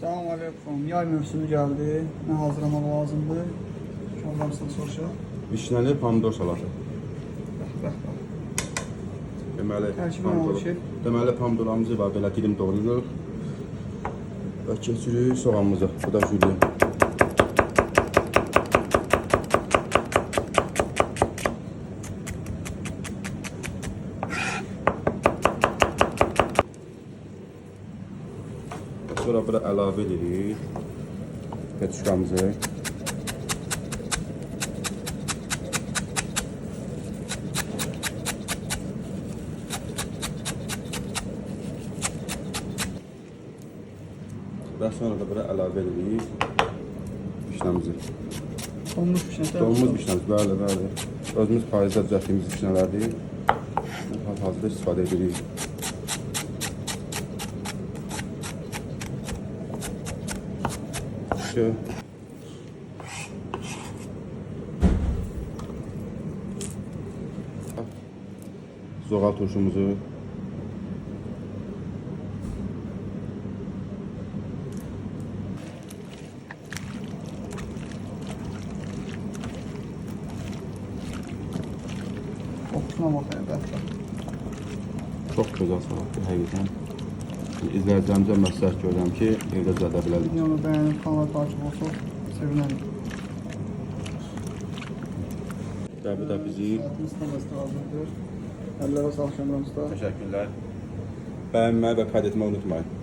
Salam aleykum. Yay mövsümü gəldi. Nə hazırlamaq lazımdır? Kamran usta soruşaq. Vişnəli pomidor salatı. Bəh, bəh, bəh. Deməli, Tərkibi nə olur şef? Deməli pomidorlarımızı var belə dilim doğrayırıq. Və keçirik soğanımızı. Bu da jülyen. Və sonra bura əlavə edirik petruşkamızı. Və sonra da bura əlavə edirik vişnəmizi. Donmuş vişnə. Donmuş vişnəmiz, bəli, bəli. Özümüz payızda düzəltdiyimiz vişnələrdir. Hal-hazırda istifadə edirik. Şu. Zoğal turşumuzu. Qoxusuna bax, bəh, bəh. Çox gözəl salatdır həqiqətən. İzləyicilərimizə məsləhət görürəm ki, evdə düzəldə bilərlər. Videonu bəyənib kanala takip olsaq sevinərik. Və bu da bizi. Salatımız tam hazırdır. Əllərə sağlıq Kamran usta. Təşəkkürlər. Bəyənməyi və qayd etməyi unutmayın.